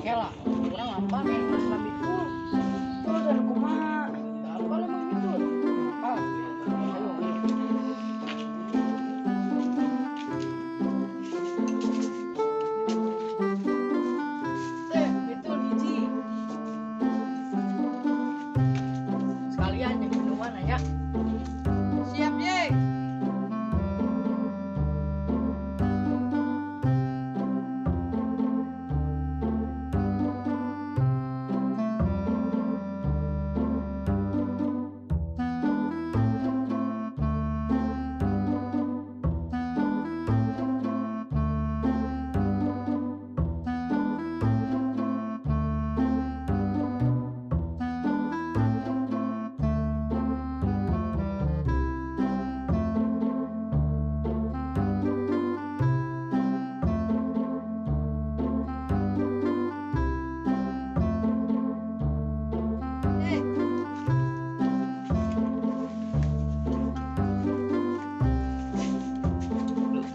Kela, urang apa main masalah mitul. Terus dan kumaha? Apa lah mau mitul? Apa? Ayo, ayo. Teh, mitul hiji. Sekalian yang minuman aya. Siap, Ye. Eh.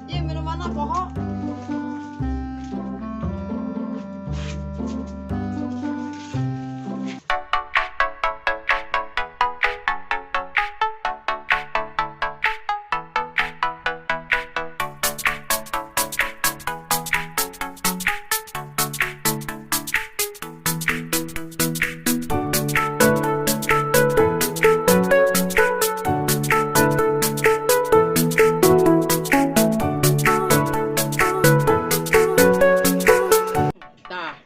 Ye, minuman apa kok? Tah,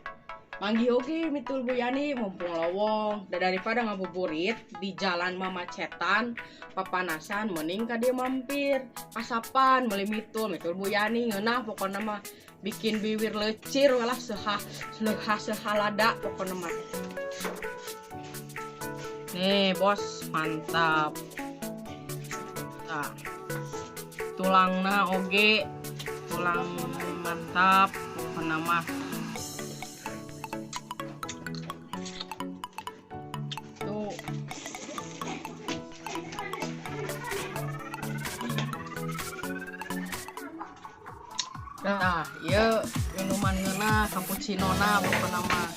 manggih oge mitul Bu Yani mumpung lowong. Da daripada ngabuburit di jalan mamacetan, papanasan, mending ka dieu mampir. Kasapan meuli mitul, mitul Bu Yani ngeunah pokona mah, bikin bibir lecir lah, seha seha sehalada pokona mah. Nih, bos, mantap. Nah, tulangna oge tulang mantap pokona mah. Tuh. Nah, ieu minuman ngeunah cappuccino na pokona mah.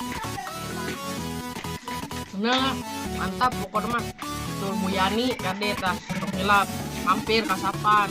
Nah, mantap pokona mah. Tuh Bu Yani kade tah, tong hilap mampir kasapan.